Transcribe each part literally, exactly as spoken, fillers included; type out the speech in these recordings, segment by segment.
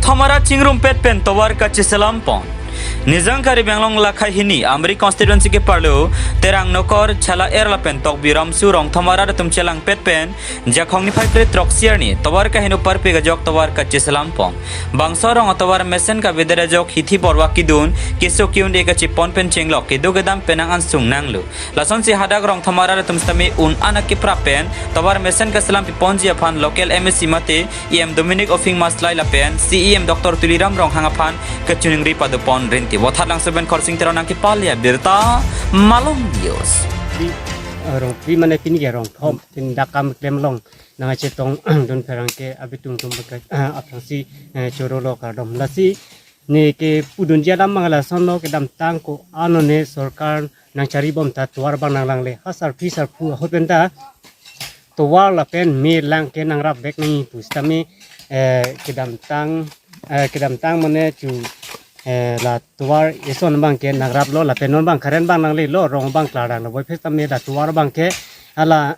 Rongthom arat chingrumpet pen tovar kacheselam pon. Nijang Karbi Anglong lakhai hini Amri constituency keparlo Terang Nokor, Chala Er lapen Tokbi Ramsu Rongthom arat atum chelangpet pen Jakhong niphai phre throksi arni tovar kaheno parpik ajok tovar kacheselam pon. Bangso arong atovar mesen kavedet ajok hithi borwa kidun, keso ki-un-e kachepon pen chenglok kedo kedam penang ansung nanglo. Lasonsi hadak Rongthom arat atum sitame un-an akeprap pen tovar mesen kaselam piponji aphan local M A C mate E M Dominic Ophing Maslai lapen C E M Doctor Tuliram Ronghang aphan kachiningri padopon rinti. Vothatlangso pen Khorsing Teron nangkepale abirta, Malong News. Di, eh, Rongphli mane pini ke Rongthom, pini dak kam klem along nangkachetongdun pherangke abitung atum baka, eh, aphrangsi, eh, choro lo kardom. Lasi ne kepudunji alam abang lasonlo, kedamtang ko-an one sorkar nangcharibom ta tovar abang nanglangle. Ha sarpi sarpo ahut pen ta tovar lapen me lang ke nangrap vek nangji pu sitame, eh, kedamtang, eh, kedamtang mane chu, eh, la tovar eson abang ke nangraplo lapen non abang current abang nanglelo, rong abang klarang lo. Voiphit sitame la tovar abang ke hala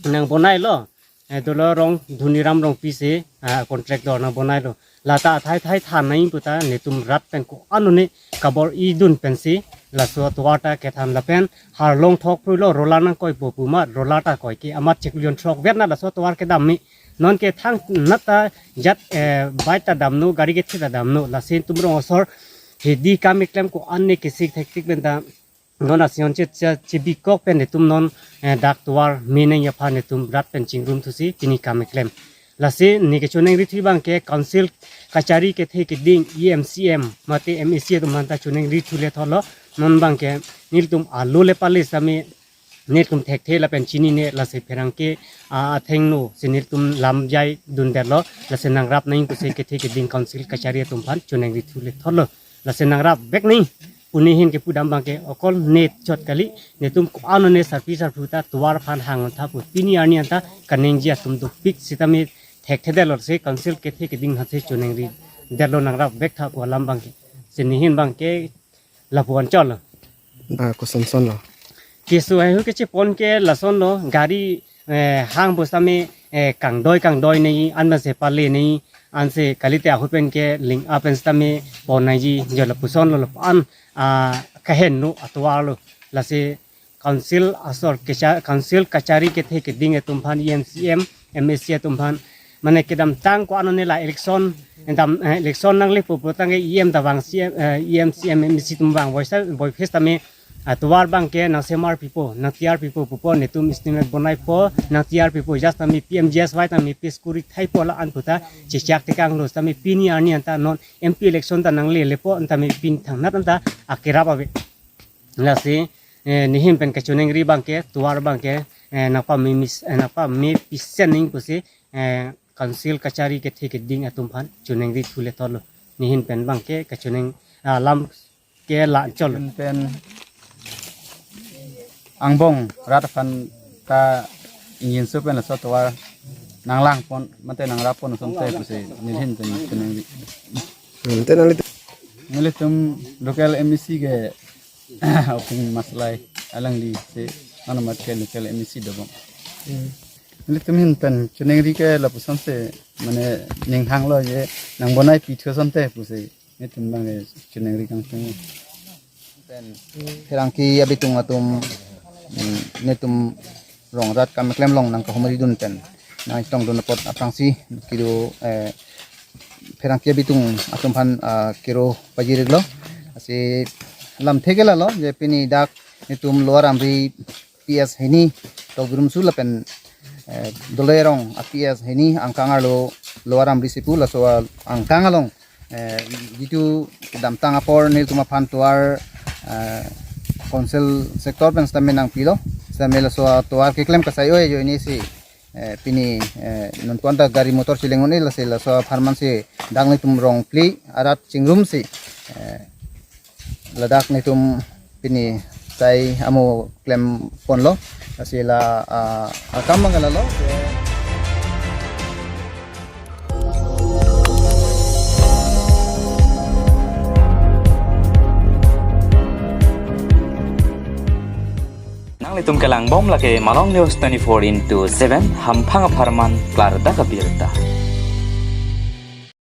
nangbonailo. Eh, dolo rong Dhoniram Rongpi si, ah, contractor nangbonailo. Lata athai thai than nangji pu ta netum rat pen ko-an one kabor-idun pensi laso tovar ta kethan lapen harlong thok phruilo, roller nangkoipo pu ma roller ta koike amat chiklo jon throk vet na laso tovar kedam me. Non ke thangnat ta jat, eh, bike ta damnon, gari kethe ta damnon. Lasi netum rong asor hedi kam keklem ko-an ne kesik thektik pen ta non asion che, che, chebikok pen netum non, eh, dak tovar me nangji aphan netum rat pen chingrum thusi pini kam keklem. Lasi ne kechoningri thu abang ke council kachari kethe keding E M C M mate M A C atum aphan ta choningri thu le thotlo. Non abang ke nelitum alo le pale sitame nelitum thekthe lapen chinine, lasi pherangke, ah, athengno si nelitum lamjai dundetlo, lasi nangrap nangji pusi kethe keding council kachari atum aphan choningri thu le thotlo. Lasi nangrap vek nangji pu ne ahin kepudam abang ke okol ne chot kali, netum ko-an one sarpi sarpo ta tovar aphan hang tha pu pini arni anta kaningje atum dopik sitame thekthedetlo, si council kethe keding aphansi choningridetlo nangrap vek tha pu alam abang ke. Si ne ahin abang ke lapu-an chotlo. Ah, kosonson lo? Keso haihui kechepon ke lasonlo, gari, eh, hangpo sitame, eh, kangdoi kangdoi nangji, anpensi pale nangji, ansi kalite ahut pen ke ling apen sitame pon nangji, jo lapusonlo, lapu-an, ah, kahenno atovarlo. Lasi council asor kecha-, council kachari kethe keding atum aphan, E M C M, M A C atum aphan, mane kedamtang ko-an one la election, dam, eh, election nanglepo pu tangte E M ta vang, C M, eh, E M, C M, M A C atum vang, voisa, voiphit sitame, ah, tovar abang ke nangsemar pipo, nangtiyar pipo pupo, netum estimate bonaipo, nangtiyar pipo, just sitame P M G S Y sitame pis kuri thaipo la-an pu ta chechak tekanglo, sitame pini arni anta non M P election ta nanglelepo, sitame pini thangnat anta akerap ave. Lasi, eh, ne ahin pen kachoningri abang ke, tovar abang ke, eh, nangpame mis-, eh, nangpame pisen nangji pusi, eh, council kachari kethe keding atum aphan choningri thu le thotlo. Ne ahin pen abang ke kachoning, ah, alam ke la chotlo. Ahin pen angbong rat aphan ta ingjinso pen laso tovar nanglangpon mate nangrappon asonte pusi ne ahin pen choningri. Hmm, te nangli nelitum local M A C ke Ophing Maslai alangli si nanomat ke local M A C dobom. Hmm. Nelitum ahin pen choningri ke lapusonsi mane ning hanglo je nangbonai pithu asonte pusi netum abang ke choningri kangtung. Pen pherangke abitung atum, mm, netum rong rat kam keklem along nangkahumridun pen nangtongdun apot aphrangsi kedo, eh, pherangke abitung atum aphan, ah, kero pajir-iklo. Lasi lamthe ke lalo je pini dak netum Lower Amri P S hini, Tokbi Ramsu lapen, eh, Doloi arong a P S hini angkang arlo Lower Amri si pu, laso angkang along, eh, jitu kedamtang apor nelitum aphan tovar, eh, council sector pen sitame nangpilo, sitame laso tovar keklem kasai oi ajoine si, eh, pini, eh, nonpu anta gari motor cheleng un-e, lasi laso apharman si dak netum Rongphli arat chingrumsi, eh, ladak netum pini sai amo klemponlo, lasi la, ah, akam abang ke lalo. Nanglitum kelangbom lake Malong News twenty-four into seven, hamphang apharman klardak abirta.